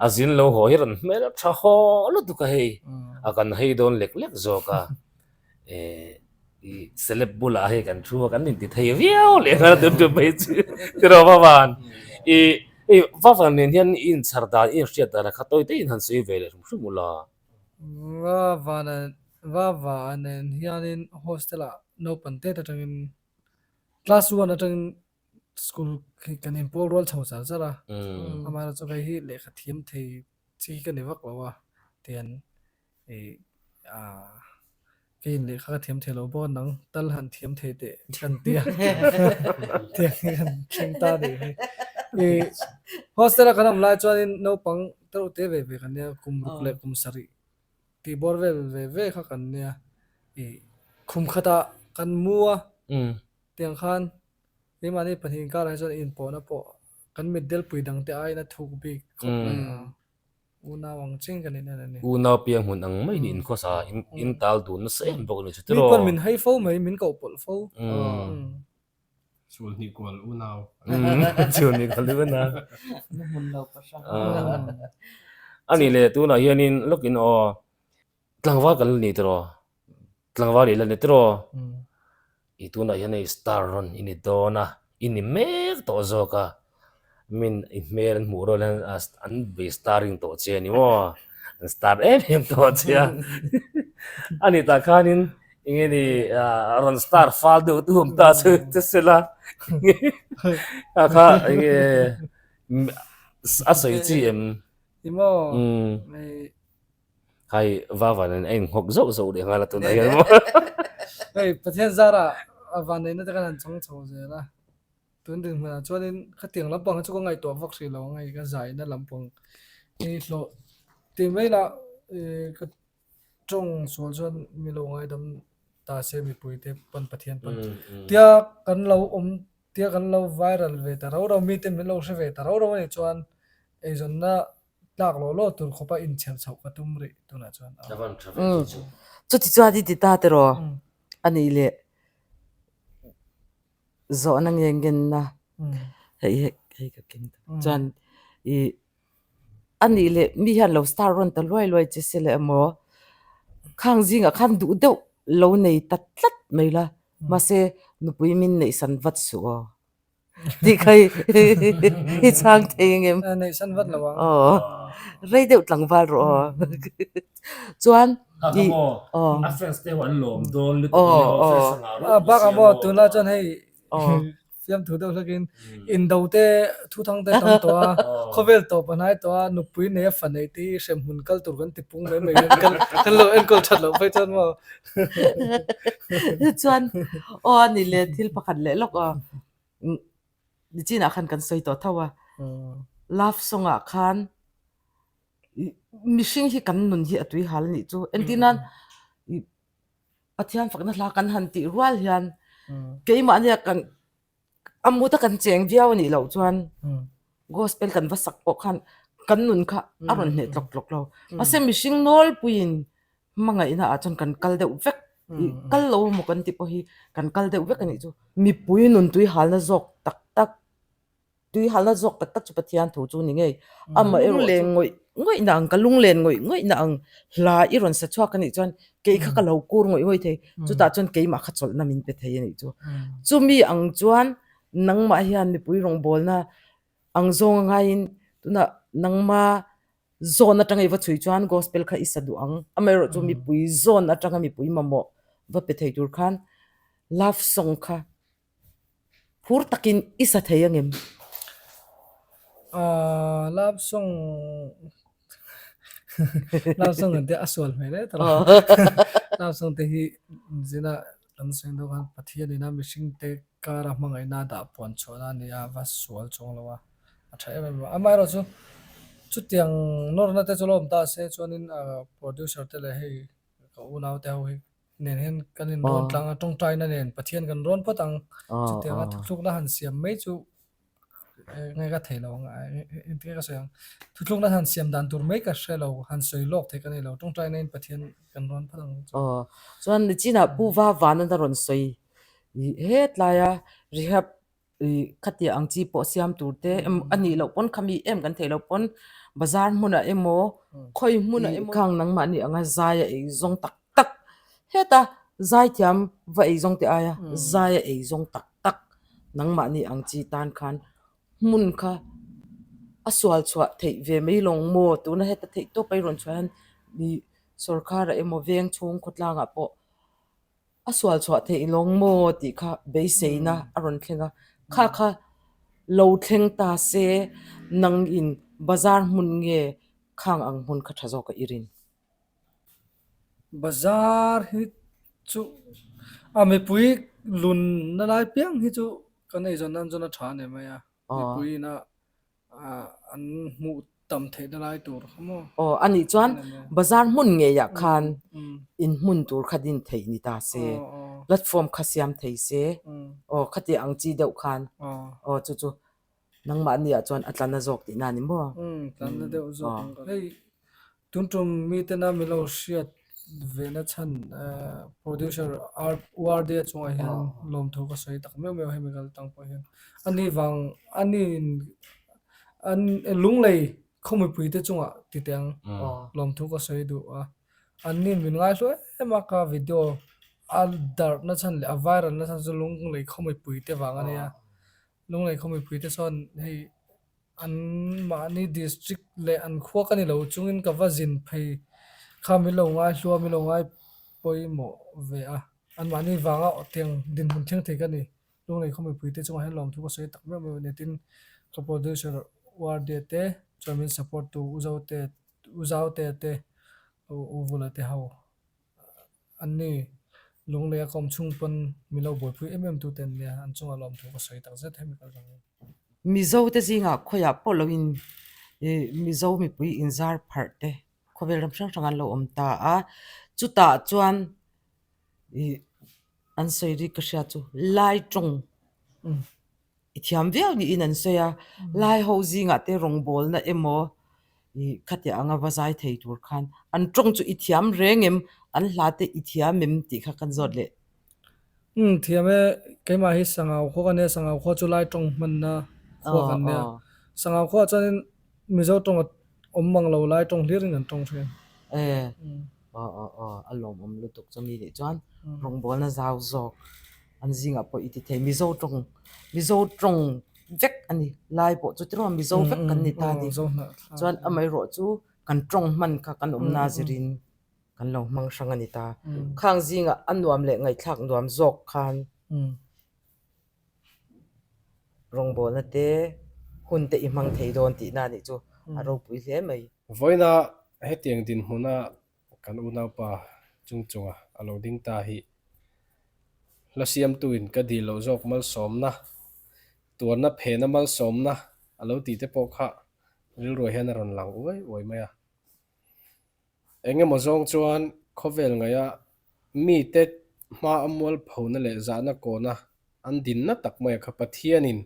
a zin lo haw hi rawn hmel tha haw lutuk a hei a kan hei dawn lek lek zawk a eh i celeb bulah hei kan thu a kan inti thei viau leh nghal tun tum phei chu tiraw Vavan i hei Vavan nen hian i inchhar dan i inhriat dan a kha tawi te in han sawi ve leh hrim hrim ula. Vavan Vava nen hianin hostel ah naupang tet atangin class one atangin School hi kan inpawl rual chho char char a, amaherawhchu chu hei hi lehkha thiam thei chi hi ka ni vak lo a, tian ih ah keiin lehkha ka thiam thei lo bawk a nang tal han thiam thei teh kan ti a, tiang hi kan thleng ta a nih hi. Ih hostel a kan awm lai chuanin naupang tereuh te ve ve kan nia kum ruk leh kum sarih tih bawr vel ve ve kha kan nia, ih khum khatah kan mu a tiang khan. Keimahni pahnih inkarah hi chuan inpawhna pawh kan mitdel pui dangte aiin a thuk bik khawp mai a, unau ang ching kan in en a ni. Unau piang hmun ang mai ni inkhawsa in tal dun nasa em bawk a ni chu tiraw. Mi pawn min hai fo mai, min koh pawlh fo. Chulhnih kual unau. Chulhnih kual unau. Nu hmun lo pahrang. A nih leh tunah hianin lawkin aw tlangval kan la ni tiraw. Tlangval i la ni tiraw? I tunah hian hei star rawn i ni dawn a, i ni mek tawh zawk a, min i hmel an hmuh rual hian an bei starring tawh che a ni maw? An star em em tawh che a, a ni tah khanin eng nge ni rawn star fal deuh tu awm ta chu che sela kha kha eng nge a sawi chi em? Ni maw? Hai Vava nen a inghawk zauh zauh leh nghal a tunah hian maw. Hei Pathian zara a vanneihna te kan han chang chho zel a, tun dinhmunah chuanin khatiang lampang hi chu ka ngaihtuah vak hrih lo ang hei ka zaina lampang hi hlawh tih mai lah ka tawng sual chuan mi lo ngaidam ta se mipui te pawn Pathian pawn tia kan lo awm tia kan lo viral ve ta rau rau mite min lo hre ve ta rau rau a nih chuan eizawnna Tlak law law tur khawpa inchher chhoh ka tum rih tunah chuan a. Umm chuti chuan i ti ta tiraw a nih leh zawhna nge ngenna hei hei hei ka keng ta chuan i a nih leh mi hian lo star rawn ta luai luai che se leh emaw khang zingah khan duh deuh lo nei ta tlat mai la mahse nupui min neihsan vat suh aw. Tih kha i chhang thei ang em? Neih san vat lo ang. Aw, rei deuh tlangval rawh aw. Chuan i aw. A fans te ho an lawm dawn lutuk a nia aw, fans a ngah rawh. Bakah maw tunah chuan hei fiamthu deuh hlakin indo te thuthang te tam tawh a, khawvel tawp a hnai tawh a, nupui nei a fa neih te hi hremhmun kal tur kan ti pung mai mai hian kan lo enkawl that loh phei chuan maw. Chuan aw a ni le thil pakhat leh lawk aw nichinah khan kan sawi tawh tho a love song ah khan mihring hi kan nun hi a tui hal a nih chu entir nan Pathian fakna hla kan han tih rual hian keimahnia kan A muta kan cheng viau a nih loh chuan gospel kan va sak pawh khan kan nun kha a rawn hneh tlawk tlawk lo. Mahse mihring nawlpuiin hmangaihna ah chuan kan kal deuh vek kal lo emaw kan tih pawh hi kan kal deuh vek a nih chu. Mipui nun tui halna zawk tak tak tui halna zawk tak tak chu Pathian thu chu ni ngei. Amaherawh chu lunglen ngawih ngawih na ang ka lunglen ngawih ngawih na ang hla i rawn sa chhuak a nih chuan kei kha ka lo kur ngawih ngawih thei chutah chuan keimah kha chawlhna min pe thei a nih chu. Chumi ang chuan nangmah hian mipui rawngbawlna ang zawng a ngaiin tunah nangma. Zawn atanga i va chhui chuan gospel kha i sa duh ang. Amaherawh chu mipui zawn atanga mipui mamawh va pe thei tur khan love song kha phur takin i sa thei angem? Aaa love song love song an te a sual hmel e tawh a. Love song te hi zina kan sawi deuh khan Pathian ina mihring te kara hmangaihna dah puan chhuahna a ni a, va sual chuang lo a, a tha em em a. Amaherawh chu chutiang nawrna te chu lo awm ta se chuanin producer te leh hei ka unau te ho hi nen hian kan inrawn tlang a, tawngtaina nen Pathian kan rawn phawt ang. Chutianga thuthlukna han siam mai chu nge ka thei lo ang, engtin nge ka sawi ang, thuthlukna han siam dan tur mai ka hre lo, han sawi lawk thei ka nei lo, tawngtaina in Pathian kan rawn phawt ang chu. Aw, chuan nichinah Pu Va Vanan a rawn sawi hetlaia rehab khatiah ang chi pawh siam tur te emaw a nih loh pawn khami em kan theih loh pawn bazar hmunah emaw khawi hmunah emaw khang nangmahni anga zai a ei zawng tak tak heta zaithiam va ei zawng te aia zai a ei zawng tak tak nangmahni ang chi tan khan hmun kha a sual chhuah theih ve mai lawng maw tuna heta theih tawp a i rawn chhuah hian ih sorkar ah emaw veng chhung khawtlangah pawh a sual chhuah theih lawng maw tih kha beiseina a rawn thleng a kha kha lo thleng ta se nang in bazar hmun nge khang ang hmun kha tha zawk a i rin. Bazar hi chu a mipui lun na lai piang hi chu kan eizawn nan chuan a tha a ni mai a mipui ina an hmuh tam theih na lai tur kha maw. Aw a nih chuan bazar hmun ngeiah khan in hmun tur kha din theih ni ta se platform kha siam thei se aw khati ang chi deuh khan aw chu chu nangmahni ah chuan a tla na zawk tihna a ni maw? Umm tla na deuh zawk ang ka hei tun tum mite na min lo hriat ve na chhan producer URD a chungah hian lawmthu ka sawi tak meuh meuh hemi kal tang pawh hian ani vang ani an lunglei khawmipui te chungah ti teh ang lawmthu ka sawi duh a anni min ngaihlu em a ka video a darh na chhan leh a viral na chhan chu lunglei khawmipui te vang a nia. Lunglei khaw mipuite chuan hei an mahni district leh an khua ka ni lo chungin ka va zin phei kha min lo ngai hlua min lo ngai pawimawh ve a, an mahni vanga tiang dinhmun thleng thei ka ni. Lunglei khaw mipuite chungah hian lawmthu ka sawi tak meuh meuh a ni tin ka producer Wardia te chuan min support tu U Zote U Zautea te U Vula te ho. An ni, Lunglei a kawm chhung pawn min lo buaipui em em tute an nia, an chungah lawmthu ka sawi tak zet hemi kal vang in. Mizo te zingah khawiah pawh lo in Mizo mipui inzar pharh te khawvel ram hrang hrang an lo awm ta a, chutah chuan ih an sawi rik ka hria chu Lai tawng. I thiam viau niin an sawi a, lai ho zingah te rawngbawlna emaw ih khatiah anga va zai thei tur khan an tawng chu i thiam reng em, an hla te i thiam em tih kha kan zawt leh. Umm thiam e, keimah hi Sangau khua ka nia, Sangau khua chu lai tawng hmanna khua kan nia. Sangau khuaah chuanin Mizo tawng a awm mang lo lai tawng hlir in kan tawng thin. E, aw aw aw, a lawmawm lutuk chumi nih chuan rawngbawlna zau zawk an zingah pawh i ti thei. Mizo tawng, Mizo tawng vek a ni. Lai pawh chu tiraw Mizo vek kan ni ta a ni. Chuan amaherawh chu kan tawng hman kha kan awmna zirin kan lo hmang hrang a ni ta. Khang zingah a nuam leh ngaihthlak nuam zawk khan. Rawngbawlna te hun te i hmang thei dawn tihna nih chu a ropui hle mai. Vawiina hetiang dinhmuna kan unaupa chung chunga a lo ding ta hi hla siamtuin ka dil loh zawk malsawmna, tuarna phena malsawmna a lo tih te pawh kha rilruah hian a rawn lang uai uai mai a. Eng emaw zawng chuan khawvel ngaia mite hma a mualphona leh zahna kawna an dinna tak maia kha Pathianin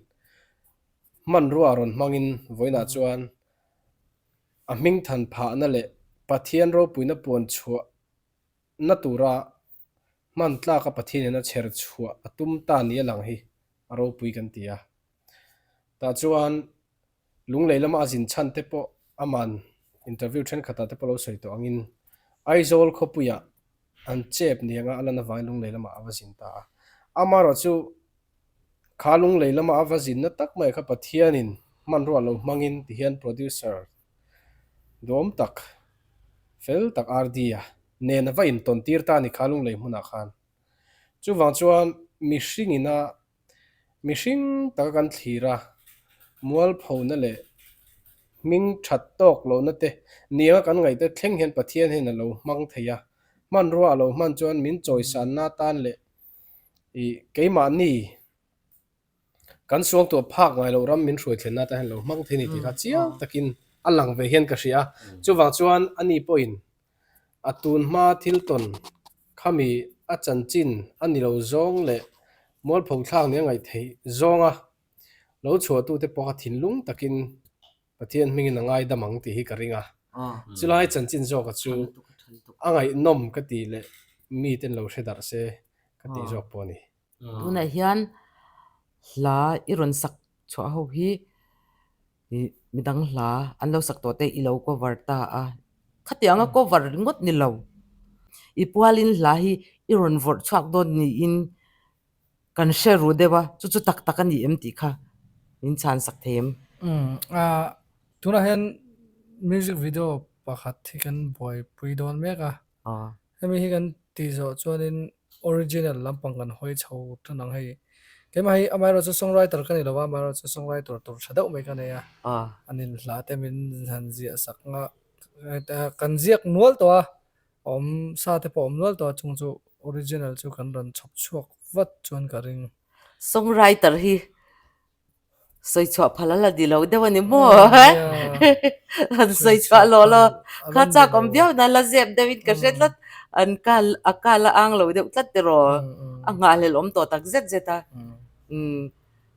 hmanrua a rawn hmangin vawiinah chuan a hmingthan phahna leh Pathian ropuina puan chhuahna tura hman tlaka Pathianin a chher chhuah a tum ta ni a lang hi a ropui kan ti a. Tah chuan Lunglei lama a zin chhan te pawh aman interview thenkhatah te pawh lo sawi tawh angin Aizawl khawpuiah an chep ni anga a lan avangin Lunglei lamah a va zin ta a. Amaherawh chu kha Lunglei lama a va zinna tak mai kha Pathianin hmanrua lo hmangin tihian producer. Duhawm tak, fel tak RD-a nen a va intawn tir ta a ni kha lunglei hmunah khan. Chuvang chuan mihring ina mihring taka kan thlir a, mualphona leh hming that tawk lohna te nianga kan ngaihte thleng hian Pathian hian a lo hmang thei a, hmanrua a lo hman chuan min chawisanna atan leh ih keimahni Kan suangtuah phak ngai loh ram min hruai thlenna atan hian lo hmang thei a ni tih kha chiang takin a lang ve hian ka hria a. Chuvang chuan ani pawhin a tun hma thil tawn khami a chanchin a ni lo zawng leh mualpho thlak nia ngaih theih zawnga lo chhuahtute pawh kha thinlung takin Pathian hmingin a ngaidam ang tih hi ka ring a. Chulai chanchin zawka chu a ngaihnawm ka tih leh miten lo hre darh se ka tih zawk pawh a ni. Tunah hian hla i rawn sak chhuah ho hi ih midang hla an lo sak tawh te i lo cover ta a, khatiang a cover ringawt ni lo. I pualin hla hi i rawn vawrh chhuak dawn niin kan hre ru deuh a, chu chu tak tak a ni em tih kha min chhan sak thei em? Umm ah tunah hian music video pakhat hi kan buaipui dawn mek a. Hemi hi kan tih zawh chuanin original lampang kan hawi chho tan ang hei. Keimah hi amaherawhchu songwriter ka ni lo a, amaherawhchu songwriter tur tha deuh mai ka nei a. An inhla te min han ziah sak nga kan ziak nual tawh a, a awm sa te pawh a awm nual tawh a, chung chu original chu kan rawn chhawp chhuak vat chuan ka ring. Songwriter hi Sawi chhuah phal a la ni lo deuh a ni maw? Han sawi chhuah lawh lo. Kha chak awm viau na la zep deuh in ka hre tlat. An kal a kal a ang lo deuh tlat tiraw. A nghahhlelh awm tawh tak zet zet a. Umm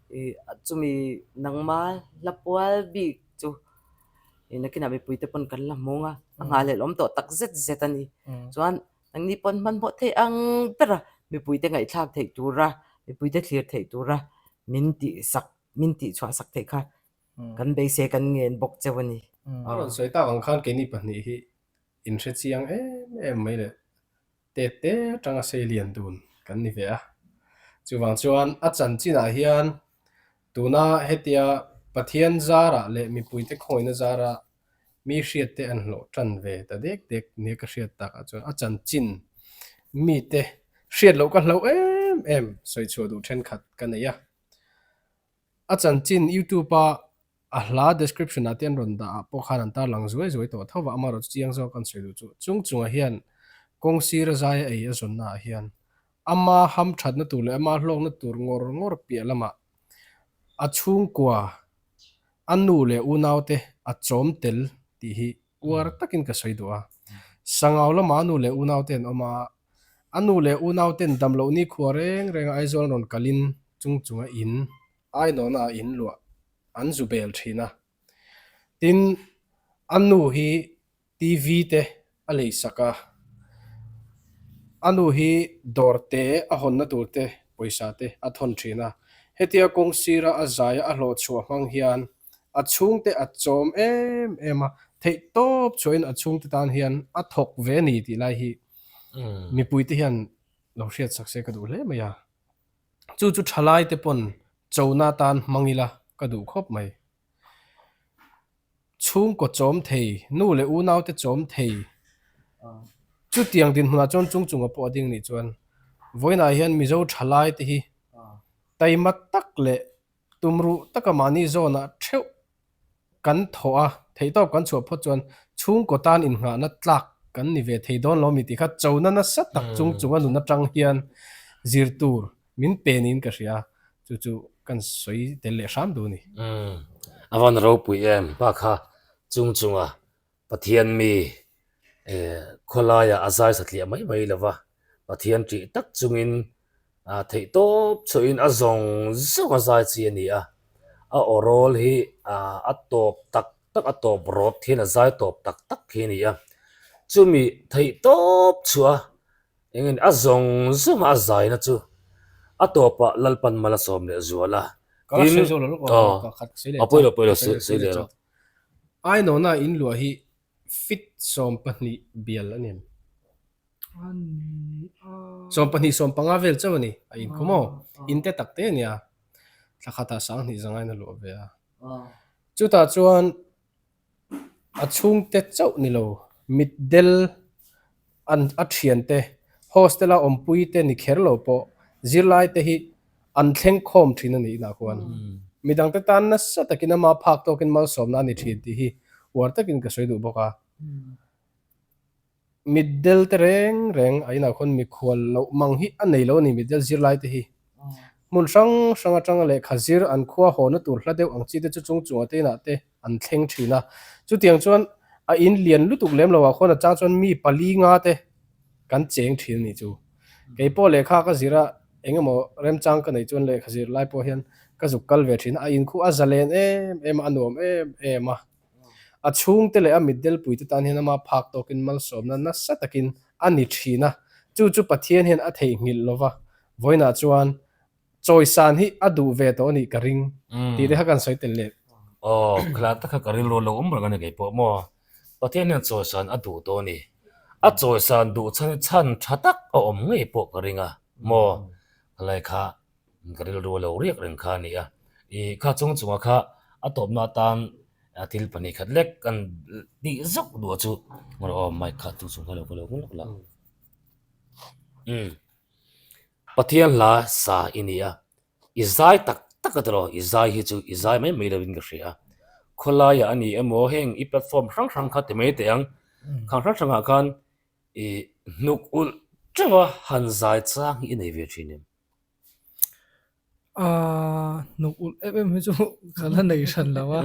ih chumi nangma hla pual bik chu ih nakinah mipui te pawn kan la hmung a. A nghahhlelh awm tawh tak zet zet a ni. Chuan nangni pawn hmanhmawh theih ang ber a mipuite ngaihthlak theih tura mipuite thlir theih tura min tih sak min tih chhuah sak theih kha kan beisei kan ngen bawk cheu a ni. A rawn sawi tak ang khan keini pahnih hi inhre chiang em em mai leh tet te atanga sei lian dun kan ni ve a. Chuvang chuan a chanchinah hian tuna hetia Pathian zarah leh mipuite khawihna zarah Mi hriatte an hlawh tan ve ta dek dek nia ka hriat takah chuan a chanchin mite hriat loh ka hlauh em em sawi chhuah duh thenkhat ka nei a. A chanchin YouTube a a hla description ah te an rawn dah ah pawh khan an tarlang zuai zuai tawh tho va, amaherawhchu chiang zawk an sawi duh chu chung chungah hian kawng sira zaia ei a zawnna ah hian ama hamthatna tur leh ama hlawkna tur ngawr ngawr piah lamah a chhungkua A nu leh unaute a chawm tel tih hi uar takin ka sawi duh a. Sangau lamah a nu leh unaute an awm a, a nu leh unauten damloh nikhua reng renga Aizawl an rawn kalin chung chunga in ainawhna ah in luah an zu bel thin a. Tin, a nu hi TV te a lei sak a, a nu hi dawr te a hawnna tur te pawisa te a thawn thin a, hetia kawng sira a zaia a hlawh chhuah hmang hian a chhungte a chawm em em a, theih tawp chhuahin a chhungte tan hian a thawk ve a ni tih lai hi mipui te hian lo hriat sak se ka duh hle mai a, chu chu thalai te pawn chona tan hmang ila ka duh khawp mai. Chhungkaw chawm thei, nu leh unaute chawm thei. Chutiang dinhmunah chuan chung chunga pawh a ding nih chuan vawiinah hian Mizo thalai te hi taima tak leh tumruh taka mahni zawnah theuh kan thawh a, theihtawp kan chhuah phawt chuan chhungkaw tan innghahna tlak kan ni ve thei dawn lo mi tih kha chona nasa tak chung chunga nun atang hian zir tur min pe niin ka hria. Chu chu kan sawi tel leh hram duh a ni. Umm, a van ropui em pa kha chung chunga Pathian mi eh khawlaiah a zai satliah mai mai lo va, Pathian ṭih tak chungin ah theih tawp chhuahin a zawng zawng a zai chi a ni a, a aw rawl hi ah a tawp tak tak a tawp rawt hian a zai tawp tak tak hi a ni a, chumi theih tawp chhuah a Engin a zawng zawng a zaina chu a tawpah Lalpan mal a sawm leh zual a. Ka la sawi zo lo lawk aw, ka khat sawi leh chak. A pawi lo pawi lo sawi leh rawh. Ainawna in luah hi fit 12 bial a ni em? 12 15 vel chauh a ni a inkhawm aw, in te tak te a nia, thla khatah 2000 zangain a luah ve a. Chutah chuan. A chhungte chauh ni lo, mitdel an a thiante, hostel-a awmpuite ni kher lo pawh zirlaite hi an thleng khawm thin a nih inah khuan midangte tan nasa takin ama phak tawkin malsawmna a ni thin tih hi uar takin ka sawi duh bawk a. Mitdel te reng reng a inah khuan mikhual loh mang hi a nei lo a ni mitdel zirlai te hi. Hmun hrang hrang atanga lehkha zir an khua hawna tur hla deuh ang chi te chu chung chunga te inah te an thleng thin a. Chutiang chuan a in lian lutuk lem lo ah khuan a chang chuan mi pali nga te kan cheng thin a nih chu. Kei pawh lehkha ka zir a eng emaw remchang ka neih chuan lehkha zir lai pawh hian ka zuk kal ve thin a, a in khu a zalen em em a, a nuam em em a. A chhungte leh a mitdelpuite tan hian ama phak tawkin malsawmna nasa takin a ni thin a, chu chu Pathian hian a theihnghilh lo va, vawiinah chuan chawisan hi a duh ve tawh a nih ka ring tih te kha kan sawi tel leh. Aw, khilai tak kha ka rilru lo awm reng a ni kei pawh maw? Pathian hian chawisan a duh tawh a ni. A chawisan duh chhan hi chhan tha tak a awm ngei pawh ka ring a maw? Khilai kha Ka rilru a lo riak reng kha a ni a, i kha chung chunga kha a tawpna atan thil pahnih khat lek kan tih zauh duh chu aw mic kha chung chung kha lo ka lo lawk la. Umm Pathian hla sa i ni a, i zai tak tak a tawh i zai hi chu i zai mai mai lovin ka hria a, khawlaiah a ni emaw heng i platform hrang hrang kha ti mai teh ang, khang hrang hrangah khan i hnuk ulh teuh a han zai chang hi i nei ve thin em? Aaa hnuk ulh em em hi chu ka la nei hran lo a,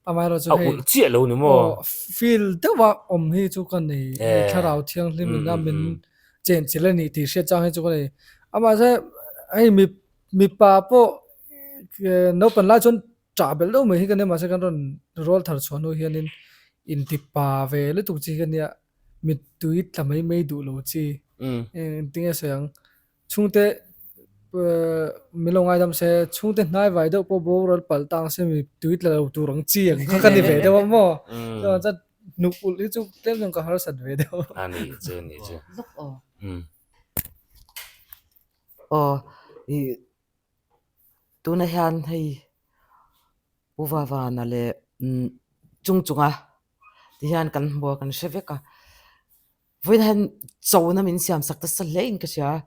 amaherawhchu hei a ulh chiah lo ni maw? Aw feel deuh a awm hi chu ka nei thlarau thianghlim in a min chen chilh a ni tih hriat chang hi chu ka nei. Amahse hei mi mipa pawh naupang lai chuan ṭah belh deuh mai hi ka nia mahse kan rawn rawl thar chhuah hnu hianin inti pa ve lutuk chi hi ka nia mittui tla mai mai duh lo chi engtinge sawi ang. Chhungte min lo ngaidam se, chhungte hnai vai deuh pawh boral palh ta ang se mi tui tla lo tur ang chi ang kha ka ni ve deuh a maw? Chuan chuan hnuk ulh hi chu tlem chuan ka harsat ve deuh. A ni chu a ni chu. Lawk aw. Aw i tunah hian hei Pu Vavana leh chung chunga ti hian kan hmu a kan hre vek a. Vawiin hian chona min siam sak nasa hle in ka hria a,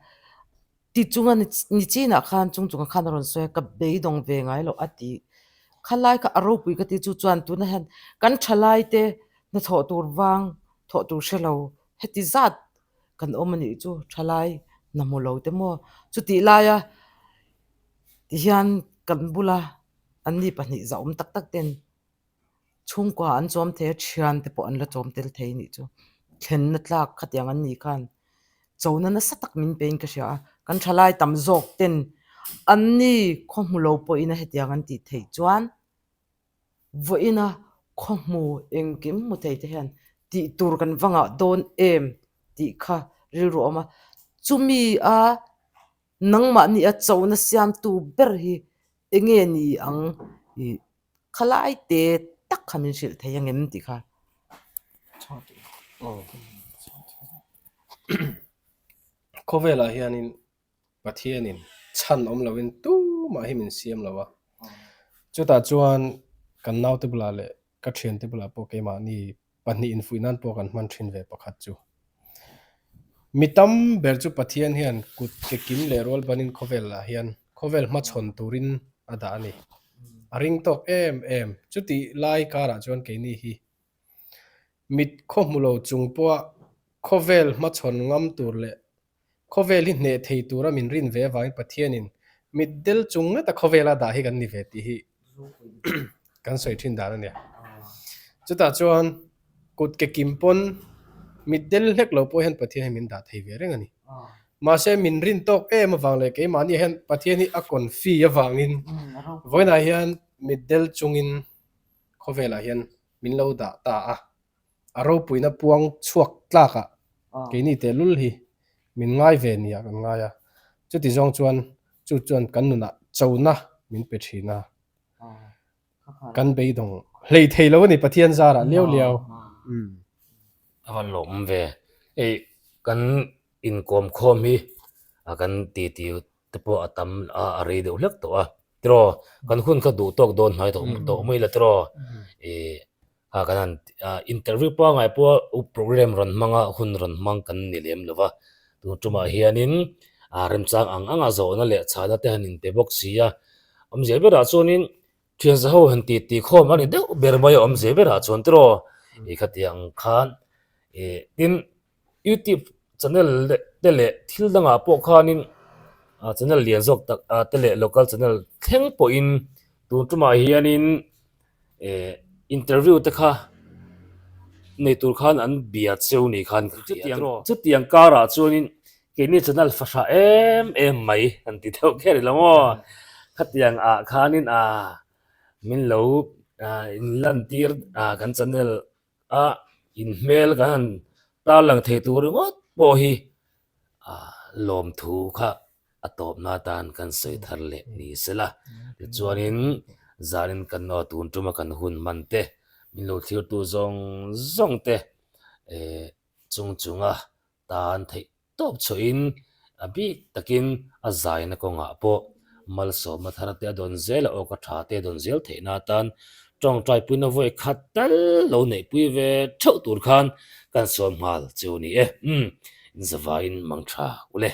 ti chunga ni chinah khan chung chungah khan a rawn sawi a, ka beidawng ve ngai loh a ti. Khalai kha a ropui ka ti chu chuan tunah hian kan thalai te hnathawh tur vang thawh tur hre lo heti zat kan awm a nih chu thalai hna hmu lo te maw chutih laia tihian kan bula anni pahnih zahawm tak tak ten Chhungkua an chawm thei a, thian te pawh an la chawm tel thei anih chu. Thlenna tlak khatiang an nih khan chona nasa tak min pein ka hria a, kan thalai tam zawk ten anni khaw hmu lo pawhin a hetiang an tih theih chuan vawiina khaw hmu engkim hmu thei te hian tih tur kan va ngah dawn em tih kha rilru a awm a, chumi a nangmahni a chona siamtu ber hi enge ni ang ih. Khalai te tak kha min hrilh thei ang em tih kha. Khawvelah hianin Pathianin chhan awm loin tumah hi min siam lo a. Chutah chuan kan naute bulah leh ka thiante bulah pawh keimahni pahnih infuih nan pawh kan hman thin ve pakhat chu. Mi tam ber chu Pathian hian kut ke kim leh rual banin khawvel ah hian khawvel hmachhawn turin a dah a ni. A ring tawk em em. Chutih lai karah chuan keini hi mit khaw hmu lo chung pawha khawvel hmachhawn ngam tur leh Khawvel hi hneh thei tura min rin ve avangin Pathianin mitdel chung ngata khawvela dah hi kan ni ve tih hi kan sawi thin dan a nia. Chutah chuan kut ke kim pawn mitdel hlek lo pawh hian Pathian hi min dah thei ve reng a ni. Mahse min rin tawk em avang leh keimahni hian Pathian hi a confi avangin vawiinah hian mitdel chungin khawvelah hian min lo dah ta a. A ropuina puang chhuak tlakah keini tehlul hi min ngai ve nia kan ngai a, chuti zawng chuan chu chuan kan nunah chona min pe thin a, kan beidawng hlei thei lo a ni Pathian zarah liau liau. A van lawm ve, hei kan inkawm khawm hi a kan titi te pawh a tam a a rei deuh hlek tawh a tiraw kan hun kha duh tawk dawn hnai tawh tawh mai la tiraw ih. Kha kan han interview pangngai pawh program rawn hmanga hun rawn hmang kan ni lem lo va, tun tumah hianin remchang ang anga zawhna leh chhahna te han inpe bawk si a, awmzia berah chuanin thianza ho han ti ti khawm a ni deuh ber mai a awmzia berah chuan tiraw i khatiang khan ih tin youtube channel te leh thil dangah pawh khanin channel lian zawk tak te leh local channel thleng pawhin tun tumah hianin. Eh interview te kha nei tur khan an bia cheu ni khan ka hria a, chutiang karah chuanin keini channel fahrah em em mai han ti deuh kher ila maw khatiang ah khanin ah min lo ah in lan tir ah kan channel a in hmel kan han tarlang thei tur ringawt pawh hi ah lawmthu kha a tawpna atan kan sawi thar leh ni sela. Tichuanin zanin kan aw tun tuma kan hun hman te, min lo thlirtu zawng zawng te eh chung chunga tan theih tawp chhuahin a bik takin a zaina kawngah pawh malsawmna thar te a dawn zel a, aw ka tha te a dawn zel theihna atan tawngtai puina vawi khat tal lo neihpui ve theuh tur khan kan sawm nghal chu ni e. Umm, in zavaiin mang tha ule.